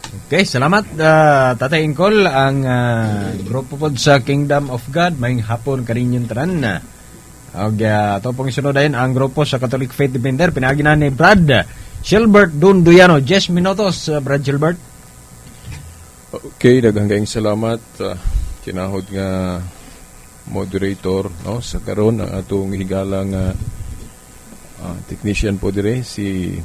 Okay, salamat, Tatay Ingkol, ang grupo pod sa Kingdom of God. Maayong hapon kaninyong tanan. Og ato pong isunod dayon ang grupo sa Catholic Faith Defender pinaagi na ni Brad Gilbert Dunduyano. 10 minutos, Brad Gilbert. Okay, daghang kayong salamat, tinahod nga moderator, no, sa karon ang atong higala nga technician po dire, si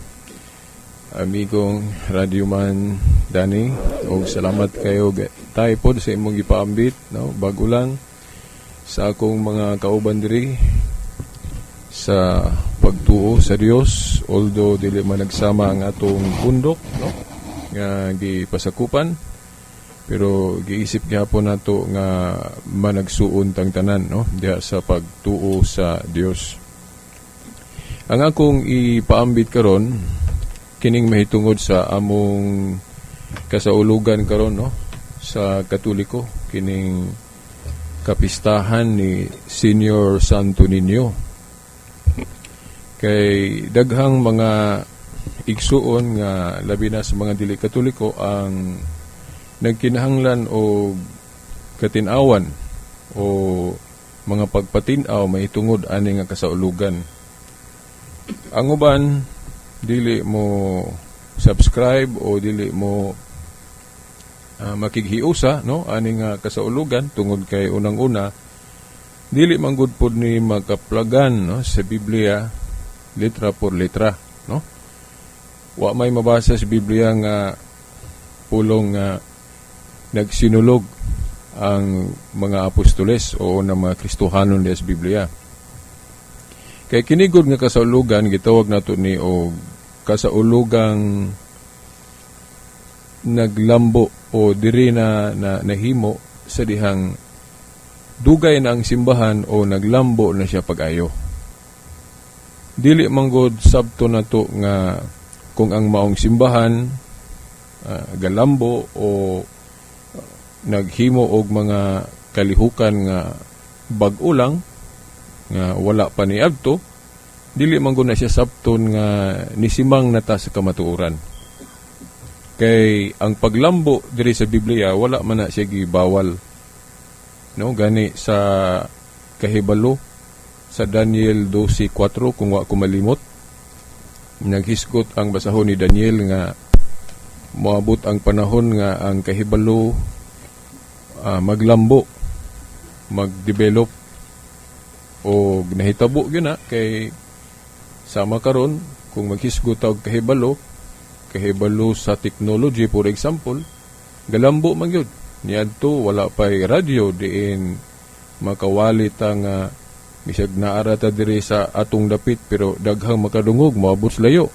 amigong radyoman Danny, og salamat kayo tayo pod sa imong gipaambit, no, bago lang sa akong mga kauban diri sa pagtuo sa Dios, although dili man nagsama ang atong pundok, no, nga gipasakupan, pero giisip gihapon nato nga managsuon tang tanan, no, diha sa pagtuo sa Dios. Ang akong ipaambit karon kining mahitungod sa among kasaulugan karon, no, sa Katoliko, kining kapistahan ni Senior Santo Niño, kay daghang mga igsuon nga labi na sa mga dili Katoliko ang nagkinahanglan og katin-awan o mga pagpatin-aw mahitungod ani nga kasaulugan. Ang uban dili mo subscribe o dili mo makighiusa, no, ani nga kasaulugan tungod kay unang-una dili man gud pod ni makaplagan, no, sa Biblia letra por letra, no. Wa may mabasa sa Biblia nga pulong nga nagsinulog ang mga apostoles o ng mga Kristohanon diha sa Biblia. Kay kini gud nga kasaulugan gitawag nato ni og kasaulugang naglambo o diri na nahimo sa dihang dugay na ang simbahan o naglambo na siya pag-ayo. Dili manggod sabto nato nga kung ang maong simbahan galambo o naghimo og mga kalihukan nga bag-o lang nga wala pa ni adto, dili man gud na siya sabton nga nisimang na ta sa kamatuoran, kay ang paglambo diri sa Biblia wala man na siya gibawal, no. Gani sa kahibalo sa Daniel 12:4, kung wa ko malimot, naghisgot ang basahon ni Daniel nga moabot ang panahon nga ang kahibalo maglambo, magdevelop, o nahitabo gyud na kay sama karon kung maghisgot og kahibalo, kahibalo sa technology, for example, galambo man gyud. Niadto wala pay radyo diin makawali ta nga bisag naara ta diri sa atong dapit pero daghang makadungog moabot sa layo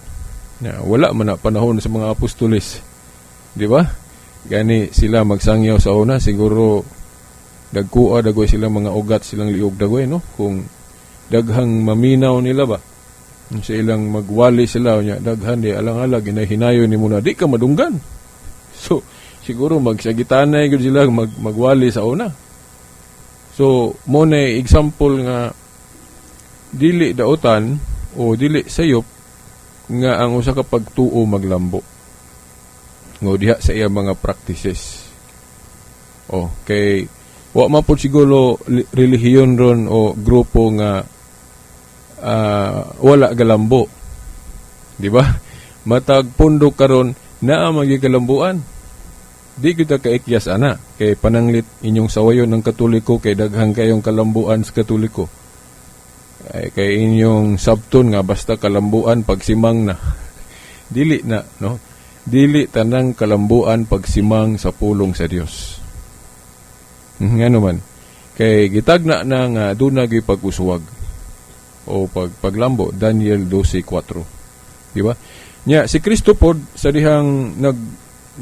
na. Wala man na panahon sa mga apostoles, di ba? Gani sila magsangyaw sa una, siguro dagkua dagoy sila mga ugat silang liog dagoy, no, kung daghang maminaw nila ba sa ilang magwali sila nya daghan di alang-alang ginahinayon nimo na di ka madunggan. So siguro magsagitanay gud sila magwali sa una. So mo na example nga dili daotan o dili sayop nga ang usa ka pagtuo maglambo ngo diha sa iya mga practices. Oh, kay wa man pud siguro relihiyon ron o grupo nga wala galambo. Di ba? Matag pundok karon naa magi kalambuan. Di kita kaikyas ana kay pananglit inyong sawayon ng Katoliko kay daghang kayong kalambuan sa Katoliko. Ay, kay inyong sabton nga basta kalambuan pagsimang na. Dili na, no? Dili tanang kalambuan pagsimang sa pulong sa Dios. Ngano man kay gitagna na nga duna gyud pag-uswag o paglambo, Daniel 12:4, di ba? Nya si Kristo pod sa dihang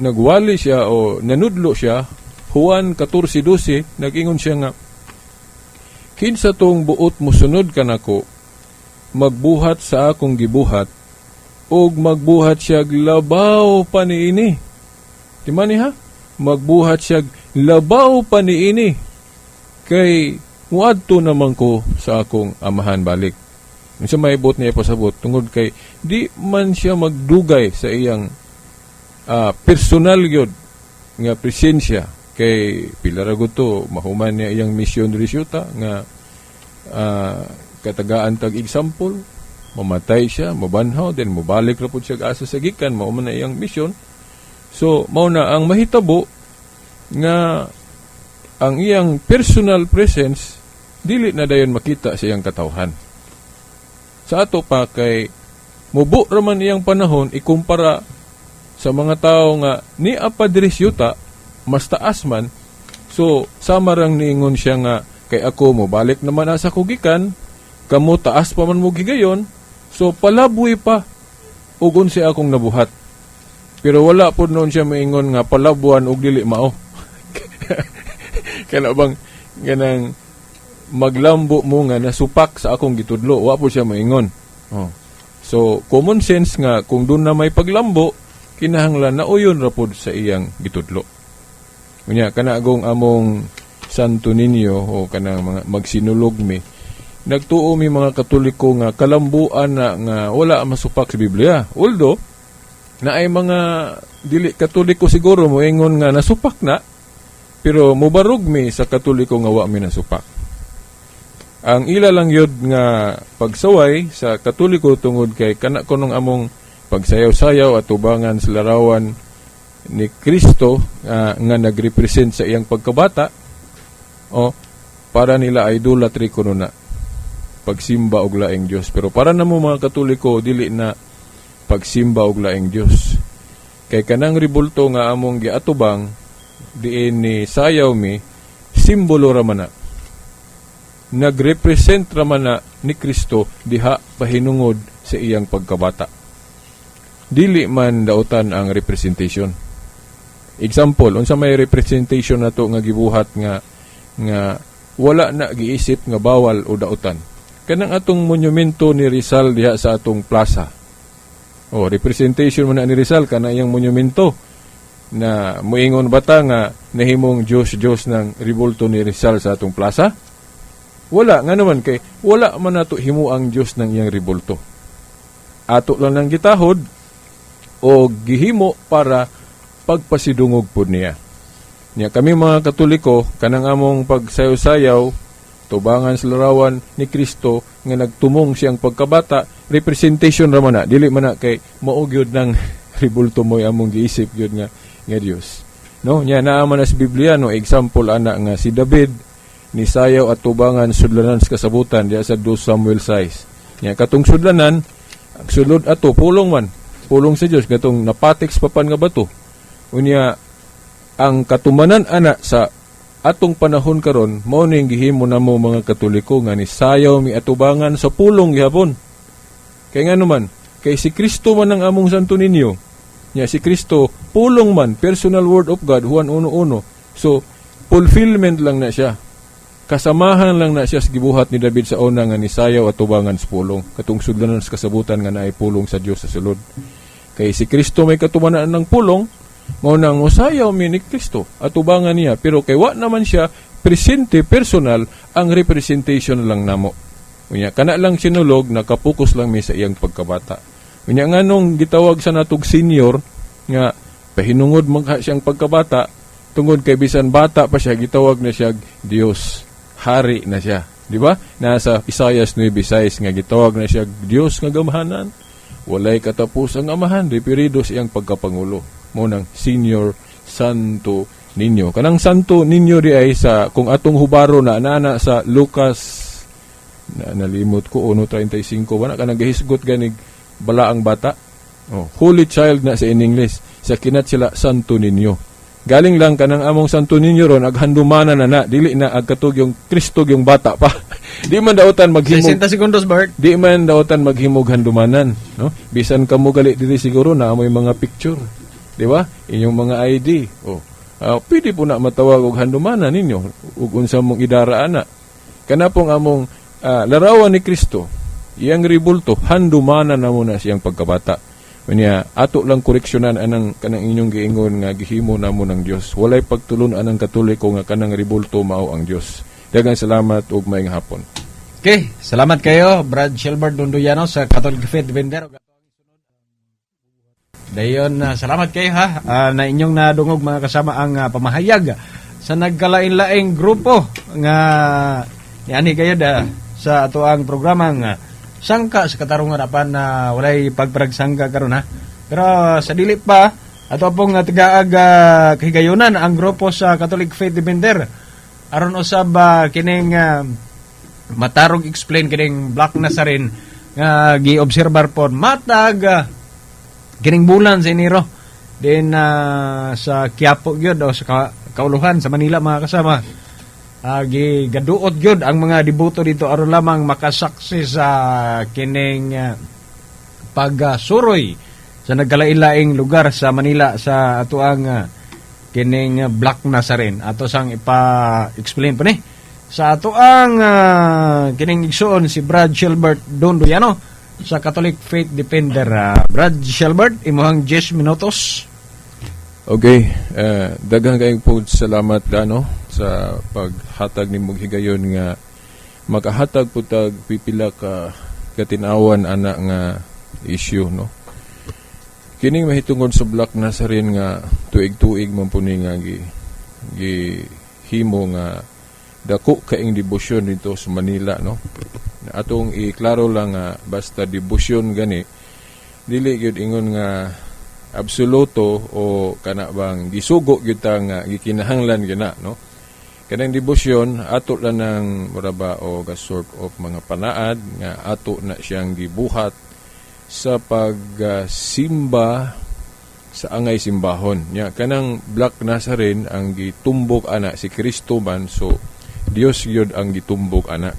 nagwali siya o nanudlo siya, Juan 14:12, nag-ingon siya nga kinsa tong buot mosunod kanako magbuhat sa akong gibuhat ug magbuhat siya labaw pa niini. Di man ni ha, magbuhat siya labaw pa niini kay muadto naman ko sa akong Amahan balik. Unsa may buot niya pasabot? Tungod kay di man siya magdugay sa iyang Personal gyud nga presensya kay pila ra gud to mahuman niya iyang mission diri syuta nga katagaan tag example, mamatay siya, mabanhaw, then mobalik ra pud siya asa sa gikan. Mao man na iyang mission. So mao na ang mahitabo nga ang iyang personal presence dili na dayon makita sa iyang katawhan. Sa ato pa kay mubo ra man iyang panahon ikumpara sa mga tao nga ni apa diri syuta, mas taas man. So sama rang niingon siya nga kay ako mobalik naman asa ko gikan, kamo taas pa man mo gigayon, so palaboy pa ug unsa akong nabuhat. Pero wala pud noon siya maingon nga palabuan og dili mao kana bang ganang maglambo mo nga nasupak sa akong gitudlo. Wa po siya maingon, oh. So common sense nga kung doon na may paglambo, kinahanglan na uyon ra pod sa iyang gitudlo. Unya kana agong among Santo Niño o kanang mga magsinulog mi, nagtuo mi mga Katoliko nga kalambuan na nga wala masupak sa Biblia, although na ay mga dili Katoliko siguro moingon nga nasupak na, pero mobarog mi sa Katoliko nga wa mi nasupak. Ang ila lang yun nga pagsaway sa Katoliko tungod kay kana kunong among pagsayaw-sayaw at tubangan sa larawan ni Kristo nga nagrepresent sa iyang pagkabata, o para nila idolatry kuno na, pagsimba og laing Dios. Pero para namo mga Katoliko, dili na pagsimba og laing Dios, kay kanang rebulto nga among giatubang diin ni sayaw mi, simbolo ra man na, nagrepresent ra man na ni Kristo diha pahinungod sa iyang pagkabata. Dili man dautan ang representation. Example, unsa may representation nato nga gibuhat nga nga wala na giisip nga bawal o dautan? Kanang atong monumento ni Rizal diha sa atong plaza. Oh, representation man na ni Rizal kana iyang monumento na muingon bata nga nahimong Diyos Diyos ng rebulto ni Rizal sa atong plaza? Wala nga naman, kay wala man nato himo ang Diyos ng iyang rebulto. Ato lang nang gitahod o gihimo para pagpasidungog pud niya. Nya kami mga Katoliko, kanang among pagsayaw-sayaw, tubangan sa larawan ni Kristo nga nagtumong siyang pagkabata, representation ra man na, dili man na kay mao gyud ng rebulto mo'y among giisip gyud nga nga Dios. No, nya naa man na sa Biblia, no, example ana nga si David nisayaw at tubangan sudlanan sa kasabutan diha sa 2 Samuel 6. Nya katong sudlanan, ang sulod ato pulong man, pulong sa Dios katong napatik sa papan nga bato. Unya ang katumanan ana sa atong panahon karon mao ning gihimo namo mga Katoliko nga nisayaw mi atubangan sa pulong gihapon. Kay ngano man, kay si Kristo man ang among Santo Niño. Nya si Kristo pulong man, personal word of God, Juan 1:1. So fulfillment lang na siya. Kasamahan lang na siya sa gibuhat ni David sa una nga nisayaw atubangan sa pulong. Katong sudlanan sa kasabutan nga naay pulong sa Dios sa sulod. Kay si Kristo may katumanan ng pulong, mao nang mosayaw mi ni Kristo atubangan niya, pero kay wa naman siya presente personal, ang representation lang namo. Unya kana lang sinulog, nakapokus lang mi sa iyang pagkabata. Unya nganong gitawag sa natog senior nga pahinungod magha siyang pagkabata, tungod kay bisan bata pa siya gitawag na siya Dios, hari na siya, di ba? Nasa Isaias 9:6 nga gitawag na siya Dios nga gamhanan, walay katapus ang amahan, referido sa iyang pagkapangulo. Mo nang senior Santo Niño. Kanang Santo Niño di ay sa kung atong hubaro na nana sa Lucas na, nalimot ko, 1:35 ba na, kanang gahisgot ganig balaang bata. Oh, Holy Child na sa in English. Sa kinat sila Santo Niño. Galing lang kanang among Santo Niño ron aghandumana na na, dili na agkatug yung Kristo yung bata pa. Di man dautan maghimog 60 segundos, Bert. Di man dautan maghimog handumanan, no? Bisan kamo gali diri siguro na amoy mga picture. Di ba? Inyong mga ID. Oh. Pwede po na matawag og handumanan ninyo ug unsa mong idara ana. Kana pong among larawan ni Kristo, iyang ribulto, handumanan na muna siyang pagkabata. Unya, ato lang koreksyonan anang kanang inyong giingon nga gihimo namo ng Dios. Walay pagtulon anang Katoliko nga kanang ribulto mao ang Dios. Daghang salamat ug maayong hapon. Okay, salamat kayo, Brad Shilbert Dunduyano sa Catholic Faith Defender. Dayon, salamat kayo ha na inyong nadungog, mga kasama, ang pamahayag sa nagkalain-laing grupo nga niani kayo da sa atoang programang Sangka sa Katarungan, apan na walay pagparagsangka karon ha. Pero sa dili pa ato pong tagaag kahigayunan ang grupo sa Catholic Faith Defender aron usab kining matarog explain kining Black Nazarene nga giobserbar pod matag kining bulan sa Enero din sa Quiapo gyud o sa kauluhan sa Manila, mga kasama. Gigaduot gyud ang mga deboto dito aron lamang makasaksi sa kining pagsuroy sa nagkalain-laing lugar sa Manila sa atoang kining Black Nazarene. Ato sang ipa-explain pa ni sa atoang kining igsuon, si Brad Shelbert Dondoyano sa Catholic Faith Defender. Brad Shelbert, imuhang 10 minutos. Okay, daghang kayong po salamat ano sa paghatag ni higayon nga makahatag po tag pipila ka katinawan ana nga issue, no. Kining mahitungod sa Black Nazarene nga tuig-tuig man po ni nga gi, gi himo nga dako kaing debosyon dito sa Manila, no. Atong iklaro lang nga basta debosyon gani, dili gyud ingon nga absoluto o kana bang gisugo gyud ta nga gikinahanglan gyud na, no. Kanang debosyon ato lang ng mura ba o ga sort of mga panaad nga ato na siyang gibuhat sa pagsimba sa angay simbahon nya. Kanang Black Nazarene, ang gitumbok ana si Kristo man, so Dios gyud ang gitumbok ana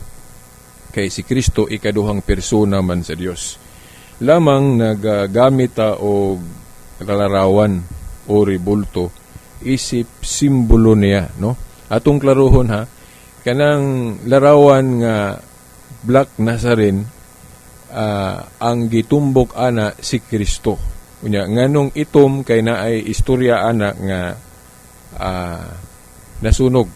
kay si Kristo ikaduhang persona man sa Dios. Lamang nagagamit ta og larawan o rebulto isip simbolo niya, no. Atong klarohon ha, kanang larawan nga Black Nazarene, ang gitumbok ana si Kristo. Unya nganong itom? Kay naay istorya ana nga nasunog,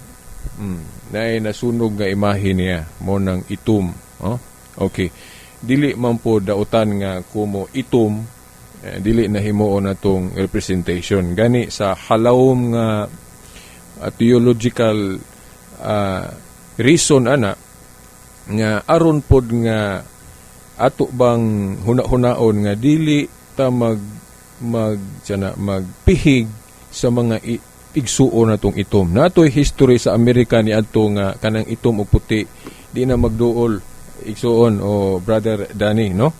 naay nasunog nga imahe niya mo nang itom, oh? Okay, dili man po dautan nga kumo itom, dili na himuon natong representation gani sa halawom nga theological reason ana nga aron pod nga ato bang huna-hunaon nga dili ta mag mag sana magpihig sa mga igsuon natong itom. Natoy history sa Amerika ni adto nga kanang itom og puti di na magduol, igsuon o Brother Danny, no,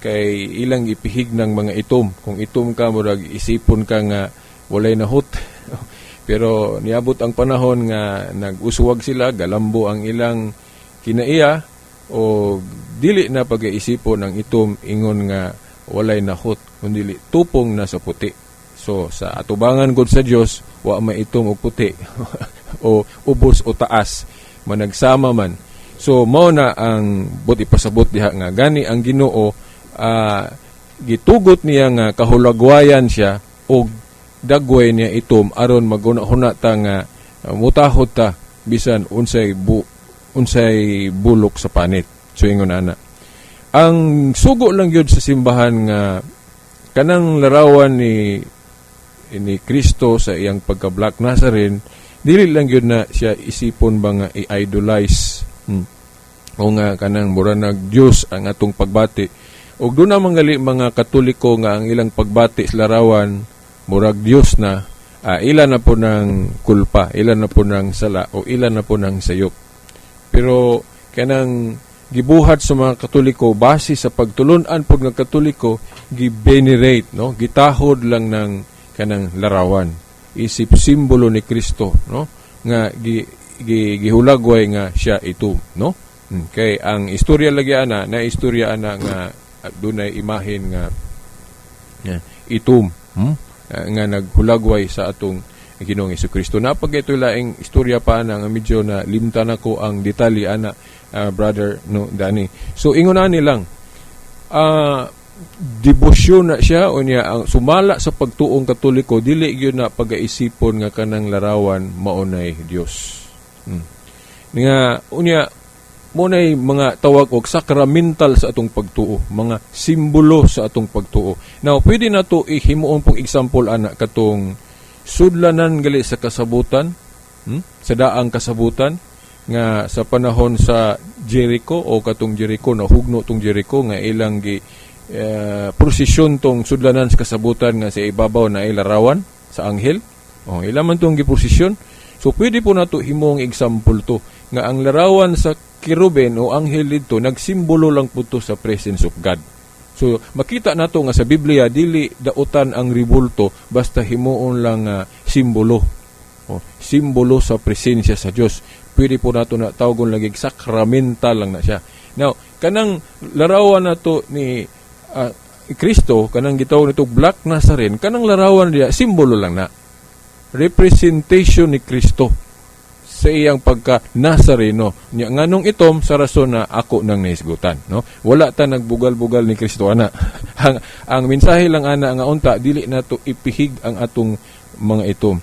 kay ilang ipihig ng mga itom. Kung itom ka, murag isipon ka nga walay nahot. Pero niabot ang panahon nga nag-uswag sila, galambo ang ilang kinaiya o dili na pag-iisipon ang itom ingon nga walay nahot, kundi tupong na sa puti. So sa atubangan gud sa Dios, wa maitom og puti o ubos o taas, managsama man. So mao na ang but ipasabot diha nga gani ang Ginoo, gitugot niya nga kahulagwayan siya og dagway niya itom aron maguna-huna ta nga mutahod ta bisan unsay bulok sa panit. So ingon ana. Ang sugo lang gyud sa simbahan nga kanang larawan ni Kristo sa iyang pagka Black Nazarene, dili lang gyud na siya isipon ba nga i-idolize. O nga kanang mura nag Dios ang atong pagbati. Og doon naman gali mga Katoliko nga ang ilang pagbati sa larawan murag Dios na, ila na po ng kulpa, ila na po ng sala o ila na po ng sayop. Pero kanang gibuhat sa mga Katoliko base sa pagtulun-an pod nga Katoliko, gi-venerate, no, gitahod lang ng kanang larawan isip simbolo ni Kristo, no, nga gi, gi gihulagway nga siya ito, no. Kay ang istorya lagi ana na istorya ana nga dunay imahen nga itom, nga naghulagway sa atong Ginoong Kristo. Napag ito laing istorya pa na nga medyo na limtan nako ang detalye ana, Brother, no, Dani. So ingon ani lang. Debosyon na siya unya ang sumala sa pagtuong Katoliko, dili gyud na pagaisipon nga kanang larawan maunay Dios. Nga unya Mo nay mga tawag og sacramental sa atong pagtuo, mga simbolo sa atong pagtuo. Now, pwede na to ihimuon pong example ana katong sudlanan gali sa kasabutan, Sa daang kasabutan nga sa panahon sa Jericho o katong Jericho, nahugno tong Jericho nga ilang gi prosesyon tong sudlanan sa kasabutan nga sa ibabaw na larawan sa anghel. Oh, ila man tong giprosesyon. So pwede po nato himong example to nga ang larawan sa kerubin o anghel dito nagsimbolo lang po to sa presence of God. So makita nato nga sa Biblia dili dautan ang ribulto basta himuon lang simbolo. O, simbolo sa presensya sa Dios. Pwede po nato na tawgon lagi sakramental lang na siya. Now, kanang larawan nato ni Kristo, kanang gitawag nito Black Nazarene, kanang larawan niya simbolo lang na. Representation ni Kristo sa iyang pagka Nazareno. Nya nganong itom sa rason na ako nang nahisgutan, no? Wala ta nagbugal-bugal ni Kristo ana. Ang mensahe lang ana nga unta dili nato ipihig ang atong mga itom.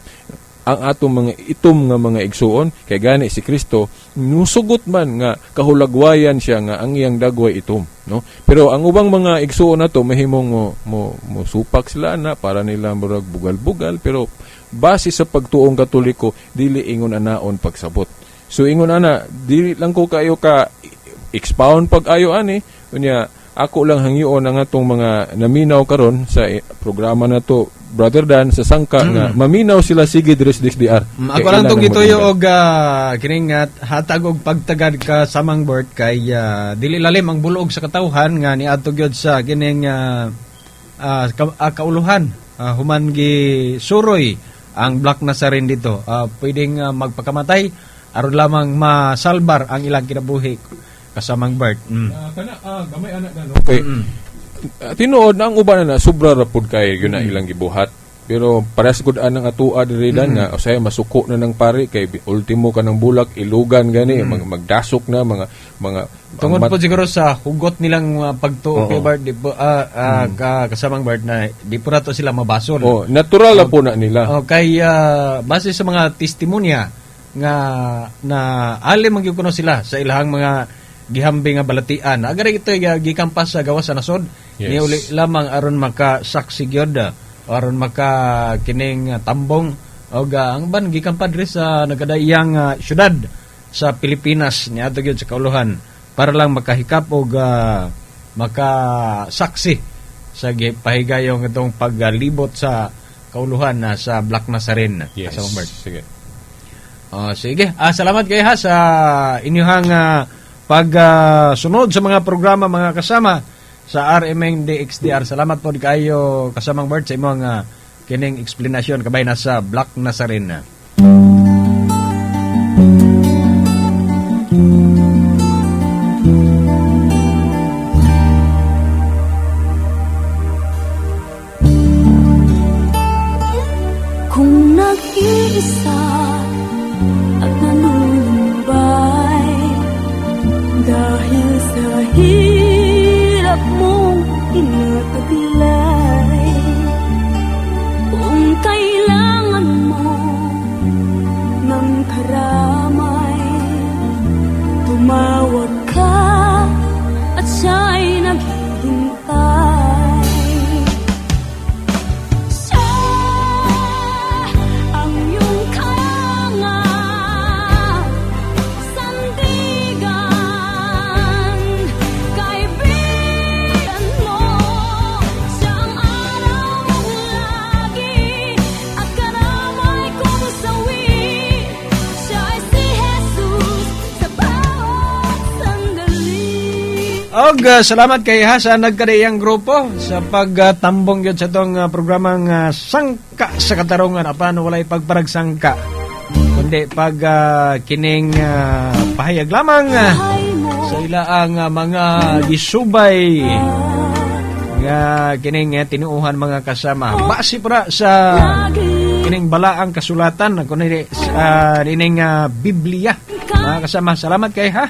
Ang atong mga itom nga mga igsuon kay gani si Kristo nusugot man nga kahulagwayan siya nga ang iyang dagway itom, no? Pero ang ubang mga igsuon nato mahimong mo supak sila ana para nila murag bugal-bugal, pero base sa pagtuong Katoliko dili ingon anaon pagsabot. So ingon ana, dili lang ko kayo ka expound pag ayo ani. Unya ako lang hangyoon ang atong mga naminaw karon sa programa na to, Brother Dan, sa Sangka, nga maminaw sila sige diri sa DXDR. Ako Kay lang tong ilan ang gituyo maginggan. Og kining hatag og pagtagad ka samang Bert kay dili lalim ang bulog sa katawhan nga niadto gyud sa kining kauluhan human gi suroy ang Black Nazarene dito. Pwedeng magpakamatay aron lamang masalbar ang ilang kinabuhi, kasamang Bert. Kana gamay ana na, no? Okay. Tinuod na ang uban na sobra ra pud kay yun na ilang gibuhat. Pero parehas gud anang atua diri dan nga usay masuko na ng pari kay ultimo ka ng bulak ilugan gani magdasok na mga mga Tungod ang po siguro sa hugot nilang mga pagtuo Oo. kay Bert, di po, kasamang Bert, na di po nato sila mabasol. Oh, natural na po na nila. Oh, kay base sa mga testimonya nga na alim man gyud kuno sila sa ilahang mga gihambing nga balatian. Agari ito gikampas sa gawas sa nasod. Niuli lamang aron makasaksi gyud, aron maka kining tambong og ang ban gikampa diri sa nagkadaiyang syudad sa Pilipinas niadto gyud sa kauluhan para lang makahikap og makasaksi sa pahigayong itong paglibot sa kauluhan na sa Black Nazarene. Kasamang Bert. Sige. Oh, sige. Salamat kayo ha sa inyong pagsunod sa mga programa, mga kasama, sa RMN DXDR. Salamat po kayo, kasamang Bert, sa imong kining explanation kabay na sa Black Nazarene. Kung nag-iisa at nalulumbay dahil sa hirap mong tinataglay, kung kailangan mo ng karamay, tumawag ka at siya'y naghihintay. Siya ang iyong kanga, sandigan, kaibigan mo. Siya ang araw mong lagi at karamay kong sawi. Siya ay si Jesus sa bawat sandali. Og salamat kay ha sa nagkadaiyang grupo sa pagtambong yun sa itong programang Sangka sa Katarungan. Apan walay pagparagsangka kundi pag kining pahayag lamang Buhay mo sa ilaang mga gisubay nga kining tinuuhan, mga kasama, base pra sa lagi kining balaang kasulatan kundi ining Biblia, mga kasama. Salamat kay ha.